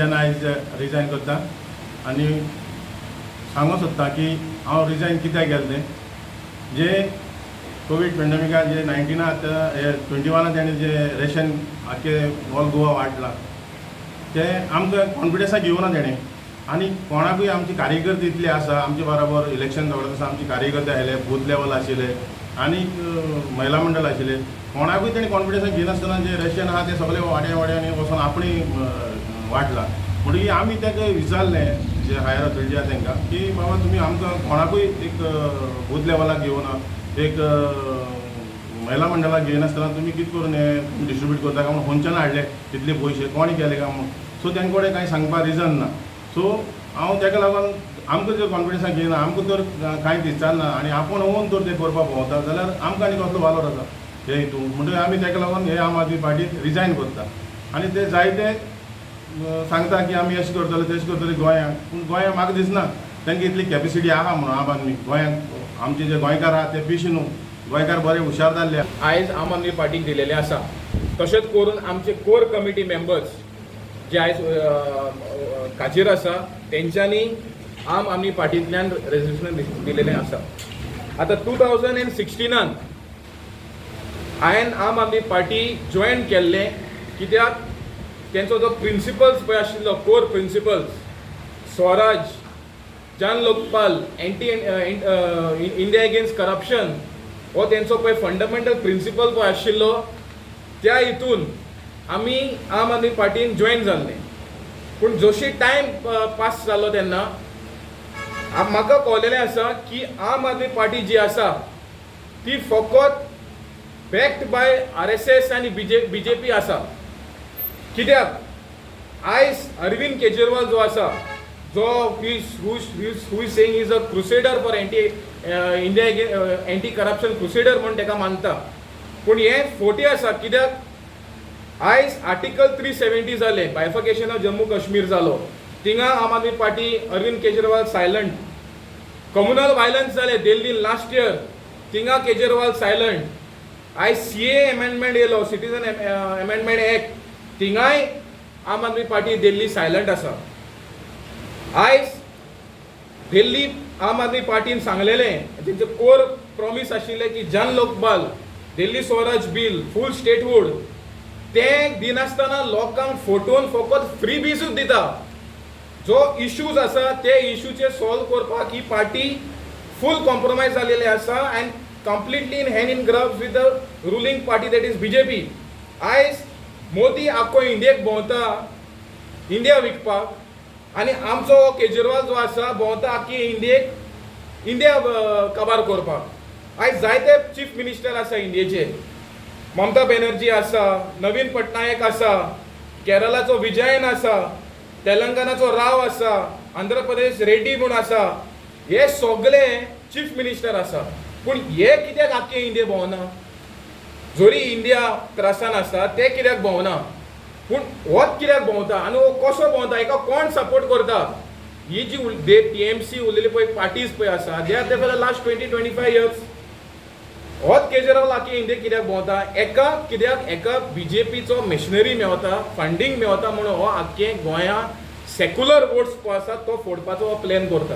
जेन्ना आयज रिजायन करता आनी सांगूंक सोदता की हांव रिजायन कित्याक केलें तें. जे कोवीड पेंडमिका जे 19 आतां 21 तेणें जे रेशन आख्खे ऑल गोवा वांटलां तें आमकां कॉन्फिडन्सा घेवना तेणें. आनी कोणाकूय आमची कार्यकर्ते इतले आसा, आमचे बराबर इलेक्शन दवरत आसा, आमचे कार्यकर्ते आयले, बूथ लेवल आशिल्ले आनी महिला मंडळ आशिल्ले, कोणाकूय तेणें कॉन्फिडन्सा घेयनासतना जे रेशन आहा तें सगळे वाड्या वाड्यांनी वचोन आपणे वांटलां. म्हणटकीर आमी ताका विचारलें जे हायर ऑथॉरिटी आहा तांकां की बाबा तुमी आमकां कोणाकूय एक बूथ लेवलाक घेवना, एक महिला मंडळाक घेयनासतना तुमी कितें करून हें डिस्ट्रिब्यूट करता काय म्हणून, खंयच्यान हाडले तितले पयशे, कोणी केले काय म्हणून. सो तेंचे कडेन कांय सांगपाक रिजन ना. सो हांव ताका लागून आमकां जर कॉन्फिडन्साक घेयना, आमकां तर कांयच विचारना आनी आपूण ओन तर ते करपाक भोंवता जाल्यार आमकां आनी कसलो वालोर आसा हे हितून. म्हणटकीर आमी ताका लागून हे आम आदमी पार्टीक रिजायन करता. आनी ते जायते सांगता की आमी अशें करतले तशें करतले गोंयांक, पूण गोंयांक म्हाका दिसना तांकां इतली कॅपेसिटी आहा म्हणून. आम आदमी गोंयांक आमचे जे गोंयकार आहा ते पिशे न्हू, गोंयकार बरे हुशार जाल्ले. आयज आम आदमी पार्टीक दिलेले आसा. तशेंच करून आमचे कोर कमिटी मेंबर्स जे आयज काजीर आसा तेंच्यांनी आम आदमी पार्टींतल्यान रेजिग्नेशन दिलेलें आसा. आतां 2016 हांवें आम आदमी पार्टी जॉयन केल्लें कित्याक तेंचो जो प्रिंसिपल्स पळय आशिल्लो, core principles, Swaraj, Jan Lokpal, anti India against corruption, हो तेंचो पळय फंडामेंटल प्रिंसिपल पळय आशिल्लो, त्या हितून आमी आम आदमी पार्टीन जॉयन जाल्ले. पूण जशी टायम पास जालो तेन्ना म्हाका कळलेलें आसा की आम आदमी पार्टी जी आसा ती फकत बॅक्ड बाय आरएसएस आनी बीजेपी आसा. कित्याक आयज अरविंद केजरीवाल जो आसा, जो who is saying is a crusader for anti India, anti corruption crusader म्हूण ताका मानता, पूण हें फोटी आसा. कित्याक आयज आर्टिकल 370 जालें, बायफर्केशन ऑफ जम्मू काश्मीर जालो, थिंगा Aam Aadmi Party, Arvind Kejriwal silent. Communal violence जालें दिल्लीन लास्ट इयर, थिंगा केजरीवाल सायलंट. आयज सीएए अमेंडमेंट येयलो, सिटीजन अमेंडमेंट एक्ट, थिंगाय आम आदमी पार्टी दिल्ली सायलंट आसा. आयज दिल्ली आम आदमी पार्टीन सांगलेलें, तेंचे कोर प्रॉमीस आशिल्लें की जन लोकपाल, दिल्ली स्वराज बील, फूल स्टेटहूड, तें दिनासतना लोकांक फटोवन फकत फ्री बीजूच दिता. जो इश्यूज आसा ते इश्यूचे सॉल्व करपाक ही पार्टी फूल कॉम्प्रोमायज जालेली आसा and completely in hand in gloves with the ruling party, that is BJP. आयज मोदी आख्खो इंडियेक भोंवता इंडिया विकपाक आनी आमचो केजरीवाल जो आसा भोंवता आख्खी इंडियेक इंडिया काबार करपाक. आयज जायते चीफ मिनिस्टर आसा इंडियेचे, ममता बॅनर्जी आसा, नवीन पटनायक आसा, केरलाचो विजयन आसा, तेलंगणाचो राव आसा, आंध्र प्रदेश रेड्डी म्हूण आसा, हे सगळे चीफ मिनिस्टर आसा. पूण हे कित्याक आख्खे इंडिये भोंवना? जरी इंडिया त्रासान आसा ते कित्याक भोंवना, पूण होच कित्याक भोंवता आनी हो कसो भोंवता, हेका कोण सपोर्ट करता? ही जी टीएमसी उरलेली पळय पार्टीज पळय आसा, they are there for the last 20-25 years. होच केजरीवाल आख्खे इंडिये कित्याक भोंवता? एका कित्याक एका बीजेपीचो मशिनरी मेवता, फंडींग मेवता, म्हणून हो आख्खे गोंया सेक्युलर वोट्स पळय आसा तो फोडपाचो हो प्लॅन करता.